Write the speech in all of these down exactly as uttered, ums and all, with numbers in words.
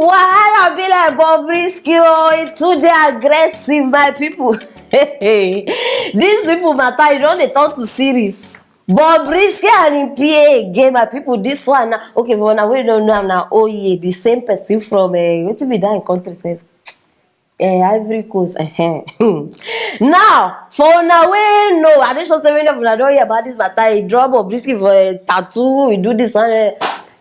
Wahala be like Bobrisky o, e too dey aggressive, my people. These people matter, e don dey turn to series. Bobrisky and im P A again, my people. This one na, okay, for una wey no know am, na Oye, the same person from, eh, wetin be that im country sef? Eh, Ivory Coast. Eh. Now, for una wey know, I dey sure say many of una don hear about this matter. E draw Bobrisky for, eh, tattoo, e do this one. Eh.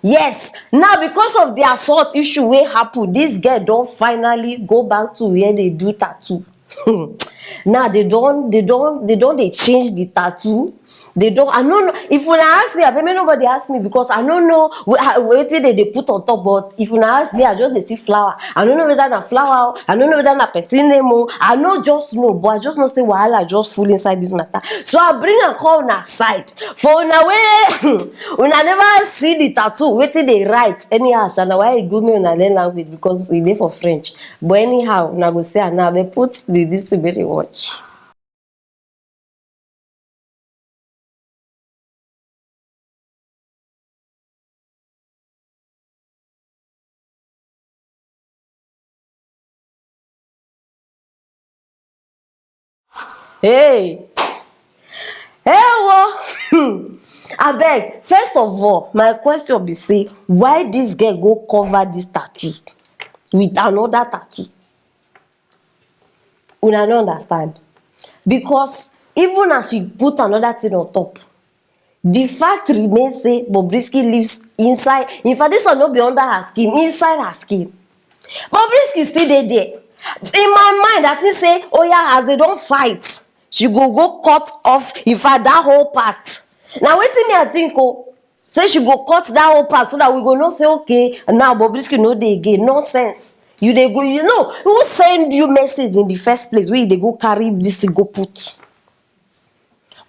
Yes. Now, because of the assault issue wey happen, this girl don finally go back to where they do tattoo. Now they don, they don, they don dey change the tattoo. They don, I no know. If una ask me, abeg make nobody ask me, because I no know wh-, how, wetin they dey put on top. But if una ask me, I just dey see flower. I no know whether na flower o, I no know whether na person name o. I no just know, but I just know say wahala just full inside this matter. So I bring am come una side. For una wey una never see the tattoo, wetin dey write anyhow, sha, na why e good make una learn language, because e dey for French. But anyhow, una go see am now. They put the, this thing wey they watch. Hey! Hey, wo! Abeg, first of all, my question be say, why this girl go cover this tattoo with another tattoo? Una no understand. Because even as she put another thing on top, the fact remains say Bobrisky lives inside. In fact, this one no be under her skin, inside her skin. Bobrisky still dey there. In my mind, I think say, oh yeah, as they don fight, she go go cut off, in fact, that whole part. Na wetin me I think o. Say she go cut that whole part so that we go know say, okay, now Bobrisky no dey again. Nonsense. You dey go, you know, who send you message in the first place wey you dey go carry this thing go put?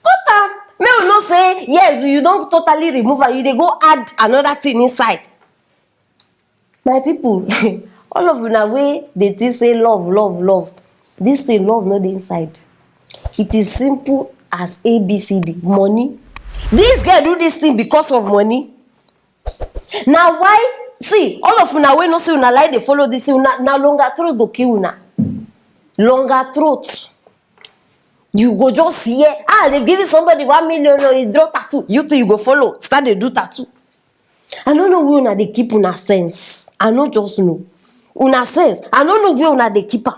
Put am. Make we know say, yes, you don totally remove am. You dey go add another thing inside. My people, all of una wey dey think say love, love, love, this thing, love no dey inside. It is simple as A B C D, money. This girl do this thing because of money. Na why, see, all of una wey know say una like dey follow this thing, una, na longer throat go kill una. Longer throat. You go just hear, ah, they've given somebody one million, or he draw tattoo. You too, you go follow, start dey do tattoo. I no know where una dey keep una sense. I no just know. Una sense, I no know where una dey keep am.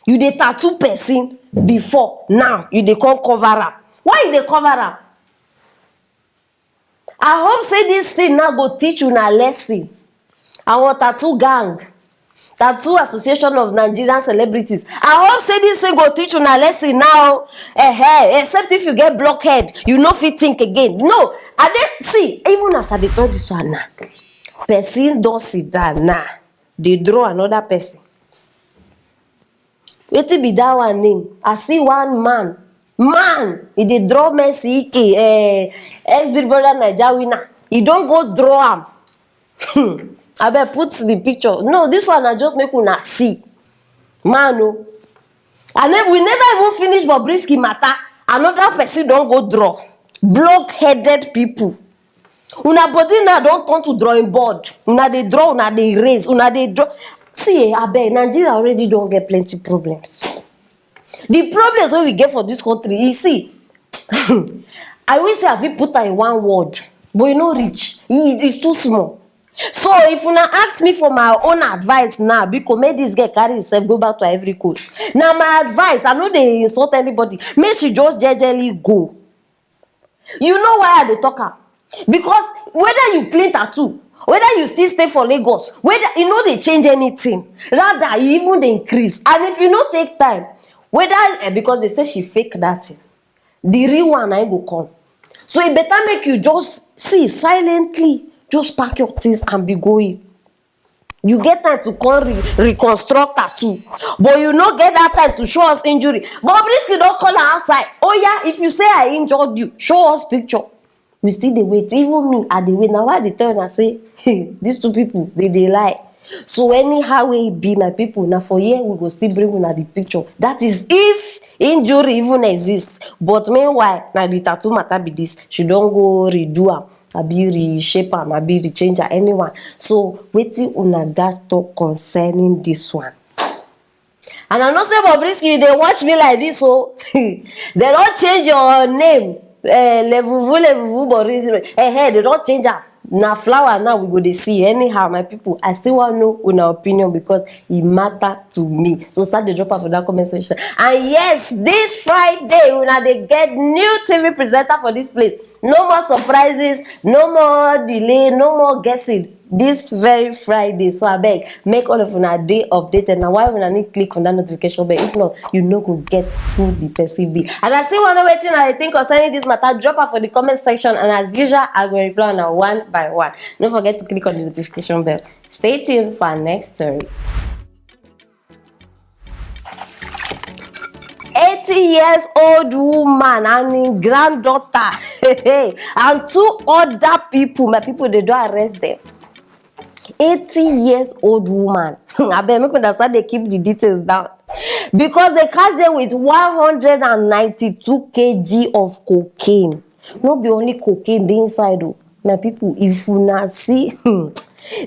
You dey tattoo person before, now you dey come cover am. Why you dey cover am? I hope say this thing now go teach una lesson. Our tattoo gang, Tattoo Association of Nigerian Celebrities. I hope say this thing go teach una lesson now. Eh, except if you get blockhead, you no fit think again. No, I dey see, even as I dey talk this one now, person don sit down now, dey draw another person. Wetin be that one name? I see one man. Man, he dey draw Messi Ike, eh, ex Big Brother Naija winner. He don go draw am. Hmm. Abeg put the picture. No, this one na just make una see. Man o. And then we never even finish Bobrisky matter. Another person don go draw. Blockheaded people. Una body now don turn to drawing board. Una dey draw, una dey erase, una dey draw. See, eh, abeg, Nigeria already don get plenty problems. The problems wey we get for this country, you see, I wish say I fit put am in one word, but e no reach. E, it's too small. So if una ask me for my own advice now, biko, make this girl carry herself go back to Ivory Coast. Na my advice, I no dey insult anybody. Make she just jejely go. You know why I dey talk am? Because whether you clean tattoo, whether you still stay for Lagos, whether, e no dey change anything. Rather, e even dey increase. And if you no take time, whether, eh, because they say she fake that thing, the real one na im go come. So e better make you just see silently, just pack your things and be going. You get time to come re-, reconstruct tattoo, but you no get that time to show us injury. Bobrisky don call her outside. Oh yeah, if you say I injured you, show us picture. We still dey wait. Even me, I dey wait. Na why I dey tell una say, hey, these two people, they dey lie. So anyhow wey e be, my people, na for here we go still bring una the picture. That is if injury even exists. But meanwhile, na the tattoo matter be this. She don go redo am. abi reshape am, abi rechange am, anyone. So wetin una gats talk concerning this one? And I know say Bobrisky, you dey watch me like this, so they don change your name. Eh, levuvu, levuvu, Bobrisky. Eh, eh, they don change am. Na flower now we go dey see anyhow, my people. I still wan know una opinion because e matter to me. So start dey drop am for that comment section. And yes, this Friday, una dey get new T V presenter for this place. No more surprises, no more delay, no more guessing. This very Friday, so abeg, make all of una dey updated. Na why una need click on that notification bell. If not, you no go get who the person be. And I still wan know wetin una dey think concerning this matter. Drop am for the comment section, and as usual, I go reply una one by one. No forget to click on the notification bell. Stay tuned for our next story. Eighty years old woman and im granddaughter and two other people, my people, they don arrest them. Eighty years old woman. Abeg, make una start dey keep the details down, because they catch them with one hundred and ninety-two K G of cocaine. No be only cocaine dey inside o. My people, if una see, hmm,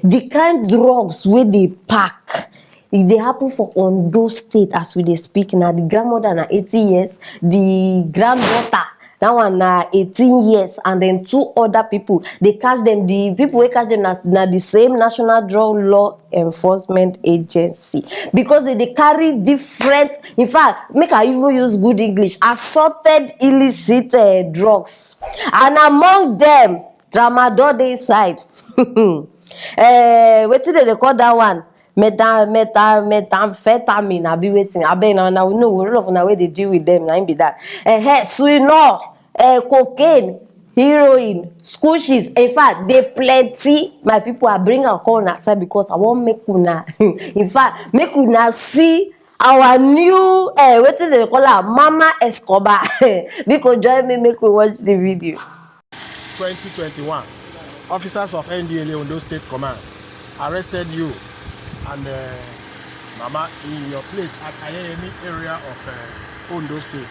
the kind drugs wey dey pack, e dey happen for Ondo State as we dey speak now. The grandmother na eighty years, the granddaughter, that one na eighteen years, and then two other people. They catch them. The people wey catch them na, na the same National Drug Law Enforcement Agency, because they dey carry different, in fact, make I even use good English, assorted illicit, eh, drugs, and among them, tramadol dey inside. Eh, wetin dem dey call that one? Meta-, meta-, methamphetamine, abi wetin? Abeg, na, na, no, all of una wey dey deal with them, na im be that. Eh, eh, Suinor, eh, cocaine, heroin, school shoes. In fact, they plenty. My people, I bring am come una side because I wan make una, in fact, make una see our new, eh, wetin dem dey call am, Mama Escobar. Biko, join me, make we watch the video. twenty twenty-one, officers of N D L A Ondo State Command arrested you and, uh, Mama in your place at Ayeyemi area of, uh, Ondo State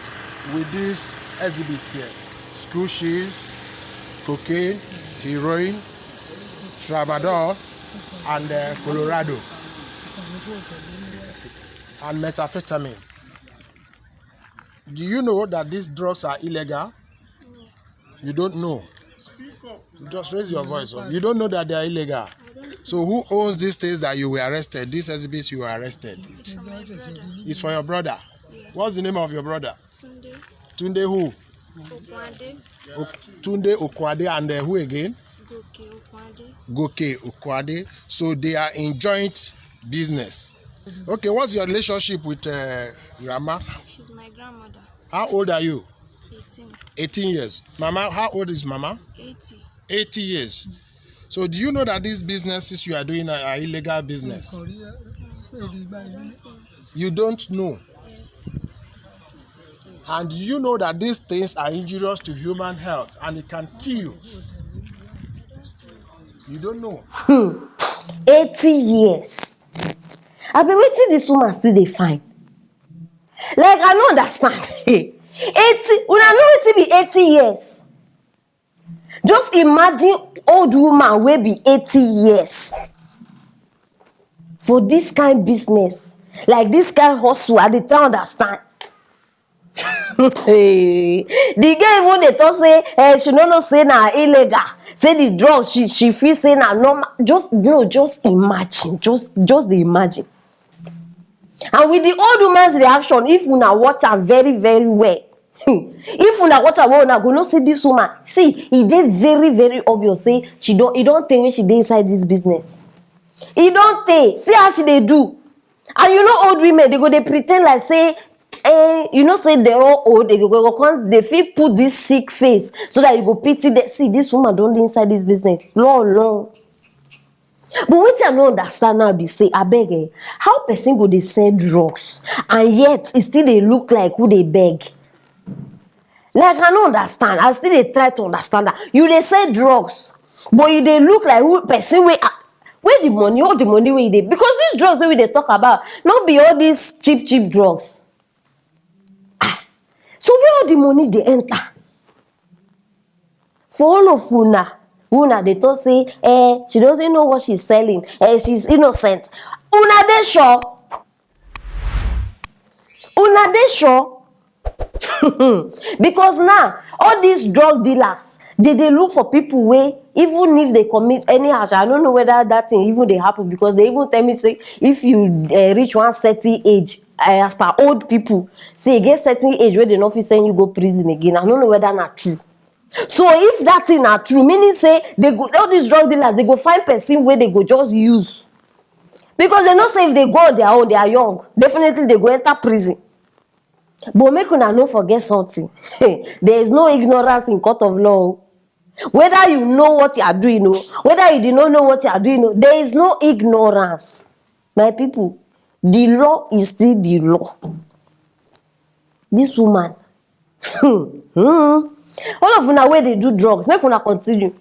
with these exhibits here: screw shoes, cocaine, heroin, tramadol, and, uh, Colorado, and methamphetamine. Do you know that these drugs are illegal? You don't know. Just raise your voice up. You don't know that they are illegal. So who owns these things that you were arrested, these exhibits you were arrested? It's for your brother. What's the name of your brother? Tunde Tunde who? Okwande. Ok- Tunde Okwade and, uh, who again? Goke Okwande. Goke Okwade. So they are in joint business. Okay, what's your relationship with, uh, Grandma? She's my grandmother. How old are you? eighteen. Eighteen years. Mama, how old is Mama? eighty. Eighty years. So do you know that these businesses you are doing are, are illegal business? You don't know. Yes. And you know that these things are injurious to human health and it can kill. You don't know. Eighty years. Abi wetin this woman still dey find? Like, I no understand. Eighty, una know wetin be eighty years? Just imagine old woman wey be eighty years for this kind business, like this kind hustle. I dey try understand. Hey, the girl even dey talk say, eh, she no know say na illegal. Say the drugs, she she feel say na normal. Just no, just imagine, just just dey imagine. And with the old woman's reaction, if una watch am very very well, if una watch am well, una go know say this woman, see, e dey very very obvious say she don, e don tey wey she dey inside this business. E don tey. See how she dey do. And you know old women, they go dey pretend like say, eh, you know say they all old, they go, go come, they fit put this sick face so that you go pity them. See, this woman don dey inside this business long long. But wetin I no understand now be say, abeg, eh, how person go dey sell drugs and yet e still dey look like who dey beg? Like, I no understand. I still dey try to understand that. You dey sell drugs, but you dey look like who, person wey, ah, where the money, all the money wey you dey, because these drugs wey we dey talk about, no be all these cheap cheap drugs. Ah, so where all the money dey enter? For all of una, Una dey talk say, eh, she doesn't know what she's selling, eh, she's innocent. Una dey sure? Una dey sure? Because now, all these drug dealers, they dey look for people wey, even if they commit any action, I don't know whether that thing even dey happen, because they even tell me say if you uh, reach one certain age, uh, as per old people, say e get certain age wey they no fit send you go prison again. I don't know whether na true. So if that thing na true, meaning say they go, all these drug dealers, they go find person wey they go just use, because they know say if they go on their own, they are young, definitely they go enter prison. But make una no forget something. There is no ignorance in court of law. Whether you know what you are doing, oh, whether you did not know what you are doing, oh, there is no ignorance. My people, the law is still the law. This woman, hmm, all of una wey dey do drugs, make una continue.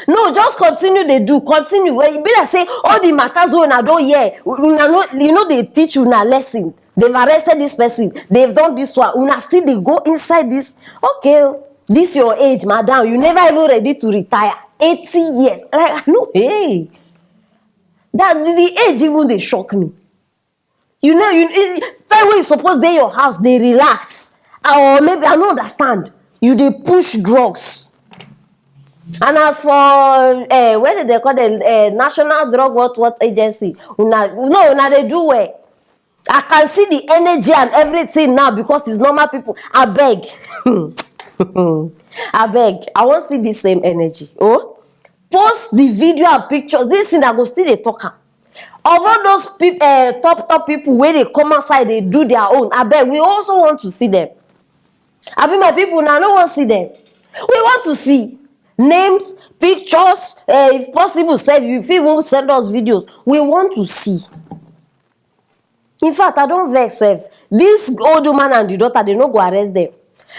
No, just continue dey do, continue. Well, e be like say all the matters wey una don hear, una no, you know, they teach una lesson. They've arrested this person, they've done this one. Una still dey go inside this. Okay, oh, this your age, madam. You never even ready to retire. Eighty years. Like, no, hey. That the age even dey shock me. You know, you, you time wey you suppose dey your house, dey relax. Or maybe, I no understand. You dey push drugs. And as for, uh, what do they call the uh, National Drug What What Agency? Una, no, una dey do well. I can see the energy and everything now because it's normal people. I beg. I beg. I wan see the same energy. Oh, post the video and pictures. This thing I go still dey talk am. Of all those peop- uh, top top people wey dey come outside dey do their own, abeg, we also want to see them. Abi, my people, una no wan see them? We want to see names, pictures, uh, if possible sef, you fit even send us videos. We want to see. In fact, I don vex sef. This old woman and the daughter, they no go arrest them.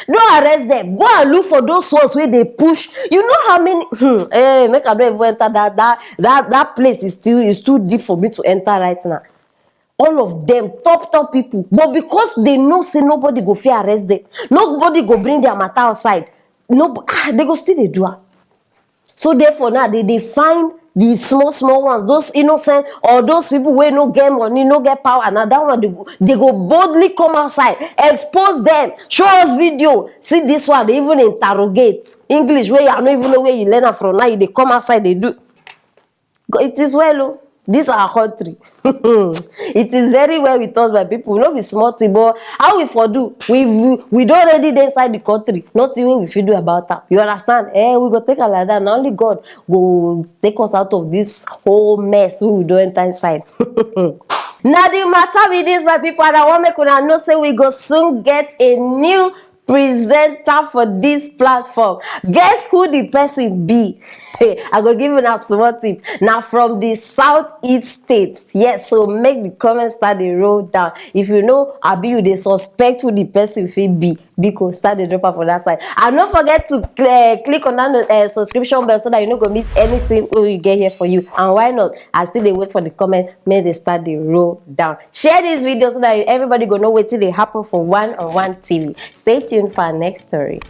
No arrest them. Go and look for those ones wey dey push. You know how many? Hmm, eh, make I no even enter that that that that place. Is still, is too deep for me to enter right now. All of them top top people, but because they know say nobody go fit arrest them, nobody go bring their matter outside. No, ah, they go still dey do am. So therefore now, they dey find the small small ones, those innocent, or those people wey no get money, no get power. Now that one, they go, they go boldly come outside, expose them, show us video. See this one, they even interrogate. English wey I no even know where you learn am from, now you dey come outside dey do. Go- it is well, oh, this our country. It is very well with us, my people. No be small thing, but how we for do? We we, we don already dey inside the country. Nothing wey we fit do about am. You understand? Eh, we go take am like that. Na only God go take us out of this whole mess wey we don enter inside. Na the matter be this, my people, and I wan make una know say we go soon get a new presenter for this platform. Guess who the person be? I go give una small tip. Na from the southeast states. Yes, so make the comments start dey roll down. If you know, abi you dey suspect who the person fit be, biko, start dey drop am for that side. And no forget to cl- click on that no- uh, subscription bell so that you no go miss anything wey we get here for you. And why not? I still dey wait for the comment. Make they start dey roll down. Share this video so that everybody go know wetin dey happen for One on One T V. Stay tuned for our next story.